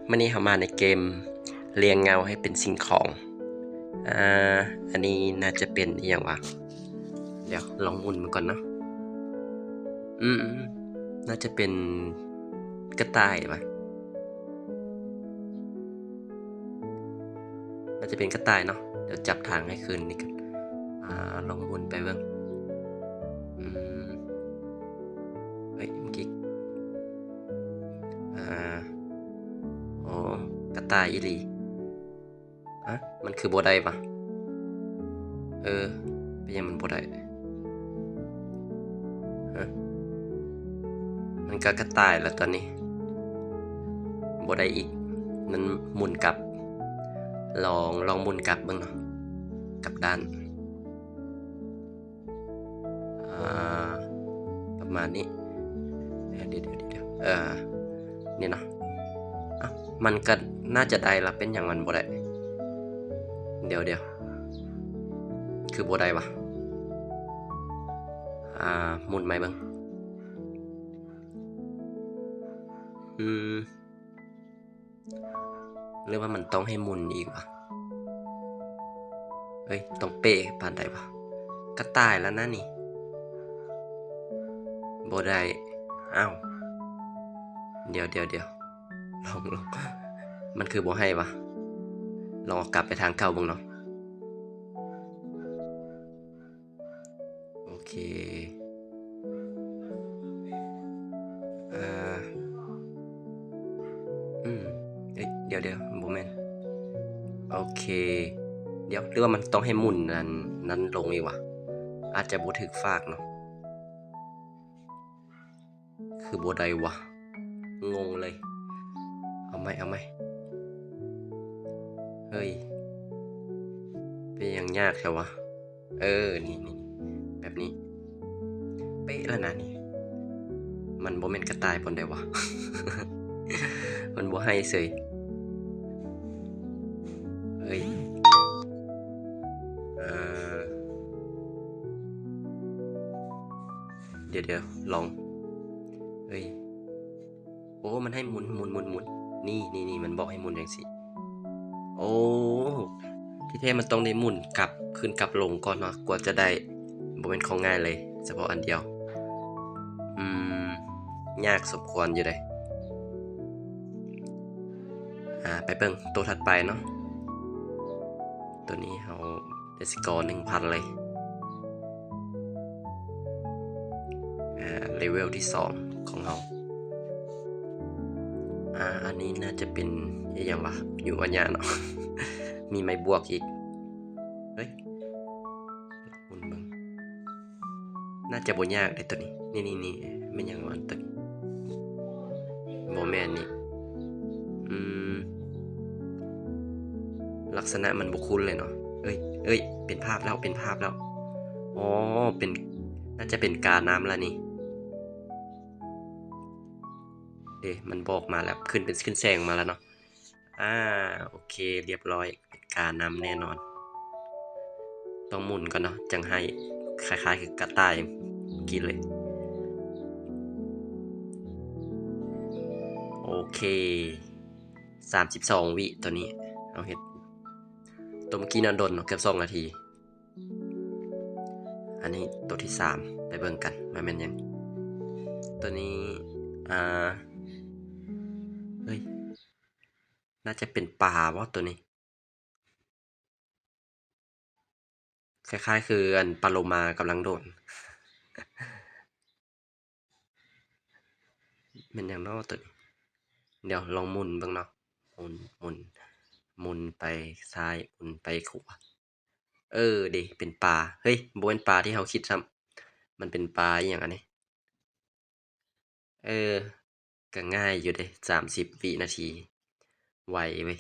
ມື້ນີ້ເຮົາມາໃນເກມລຽງເງົາໃຫ້ເປັນສິ່ງຂອງ. ອາ ອັນນີ້ໜ້າຈະເປັນອີ່ຫຍັງວະ? ດຽວລອງໝູນມັນກ່ອນເນາະ. ອືມ ໜ້າຈະເປັນກະຕ່າຍວະ. ໜ້າຈະເປັນກະຕ່າຍເນາະ. ດຽວຈັບທາງໃຫ້ຄືນນີ້ກ່ອນ. ອາ ລອງໝູນໄປເບິ່ງ. ອືມ ເອີຍ ເມື່ອກີ້ ອາ ໂອ້ ກະຕ່າຍອີ່ຫຼີ. ຮະ ມັນຄືບໍ່ໄດ້ວະ? ເອີ ເປັນຫຍັງມັນບໍ່ໄດ້? ຮະ ມັນກະກະຕ່າຍລະຕອນນີ້ ບໍ່ໄດ້ອີກ. ມັນໝູນກັບ. ລອງ ລອງໝູນກັບເບິ່ງເນາະ ກັບດ້ານ. ອາ ປະມານນີ້. ດຽວ ດຽວ ດຽວ ເອີ ນີ້ເນາະ. ເອົ້າ ມັນກະໜ້າຈະໄດ້ລະ ເປັນຫຍັງມັນບໍ່ໄດ້? ດຽວ ດຽວ ຄືບໍ່ໄດ້ວະ? ອາ ໝູນໃໝ່ເບິ່ງ. ອືມ ຫຼືວ່າມັນຕ້ອງໃຫ້ໝູນອີກວະ? ເອີຍ ຕ້ອງເປ້ປານໃດວະ? ກະຕ່າຍລະນະນີ້. ບໍ່ໄດ້. ອ້າວ ດຽວ ດຽວ ດຽວ ລອງ ລອງ ມັນຄືບໍ່ໃຫ້ວະ? ລອງເອົາກັບໄປທາງເກົ່າເບິ່ງເນາະ. ໂອເຄ ເອີ ອືມ ເອີຍ ດຽວ ດຽວ ບໍ່ແມ່ນ. ໂອເຄ ດຽວ ຫຼືວ່າມັນຕ້ອງໃຫ້ໝູນອັນນັ້ນລົງອີກວະ? ອາດຈະບໍ່ຖືກຟາກເນາະ. ຄືບໍ່ໄດ້ວະ? ງົງເລີຍ. ເອົາໃໝ່ ເອົາໃໝ່. ເຮີ້ຍ ເປັນຫຍັງຍາກແທ້ວະ? ເອີ ນີ້ ນີ້ ແບບນີ້ ເປະແລ້ວນະນີ້. ມັນບໍ່ແມ່ນກະຕ່າຍບ່ອນໃດວະ? ມັນບໍ່ໃຫ້ເສີຍ. ເອີຍ ເອີ ດຽວ ດຽວ ລອງ ເອີຍ ໂອ້ ມັນໃຫ້ໝູນ ໝູນ ໝູນ ໝູນ ນີ້ ນີ້ ນີ້ ມັນບອກໃຫ້ໝູນຈັ່ງຊີ້. ໂອ້ ທີ່ແທ້ມັນຕ້ອງໄດ້ໝູນກັບ ຂຶ້ນກັບລົງກ່ອນເນາະ ກວ່າຈະໄດ້. ບໍ່ແມ່ນຂອງງ່າຍເລີຍ ສະເພາະອັນດຽວ. ອືມ ຍາກສົມຄວນຢູ່ເດ. ອາ ໄປເບິ່ງໂຕຖັດໄປເນາະ. ໂຕນີ້ເຮົາໄດ້ສະກໍໜຶ່ງພັນເລີຍ. ອາ ເລເວວທີສອງຂອງເຮົາ. ອາ ອັນນີ້ໜ້າຈະເປັນອີ່ຫຍັງວະ? ຢູ່ອັນຍາເນາະ. ມີໄມ້ບວກອີກ. ເຮີ້ຍ ໝູນເບິ່ງ. ໜ້າຈະບໍ່ຍາກເດໂຕນີ້. ນີ້ ນີ້ ນີ້ ແມ່ນຫຍັງວະໂຕນີ້? ບໍ່ແມ່ນນີ້. ອືມ ລັກສະນະມັນບໍ່ຄຸ້ນເລີຍເນາະ. ເອີຍ ເອີຍ ເປັນພາບແລ້ວ ເປັນພາບແລ້ວ. ອໍ ເປັນ ໜ້າຈະເປັນການ້ຳລະນີ້. ເດ ມັນບອກມາແລ້ວ ຂຶ້ນເປັນ ຂຶ້ນແສງມາແລ້ວເນາະ. ອາ ໂອເຄ ລຽບຮ້ອຍ ເປັນການ້ຳແນ່ນອນ. ຕ້ອງໝູນກ່ອນເນາະ ຈັ່ງໃຫ້ ຄ້າຍໆຄືກະຕ່າຍກີ້ເລີຍ. ໂອເຄ ສາມສິບສອງວິ ໂຕນີ້ເຮົາເຮັດ ໂຕເມື່ອກີ້ນະ ດົນເນາະ ເກືອບສອງນາທີ. ອັນນີ້ໂຕທີສາມ ໄປເບິ່ງກັນວ່າແມ່ນຫຍັງ. ໂຕນີ້ ອາ ເຮີ້ຍ ໜ້າຈະເປັນປາບໍ່ໂຕນີ້? ຄ້າຍໆຄືອັນປາໂລມາກຳລັງໂດດ. ແມ່ນຫຍັງເນາະໂຕນີ້? ດຽວລອງໝູນເບິ່ງເນາະ. ໝູນ ໝູນ ໝູນໄປຊ້າຍ ໝູນໄປຂວາ. ເອີ ເດ ເປັນປາ. ເຮີ້ຍ ບໍ່ແມ່ນປາທີ່ເຮົາຄິດຊ້ຳ. ມັນເປັນປາອີ່ຫຍັງອັນນີ້? ເອີ ກະງ່າຍຢູ່ເດ ສາມສິບວິນາທີ ໄວເວີຍ.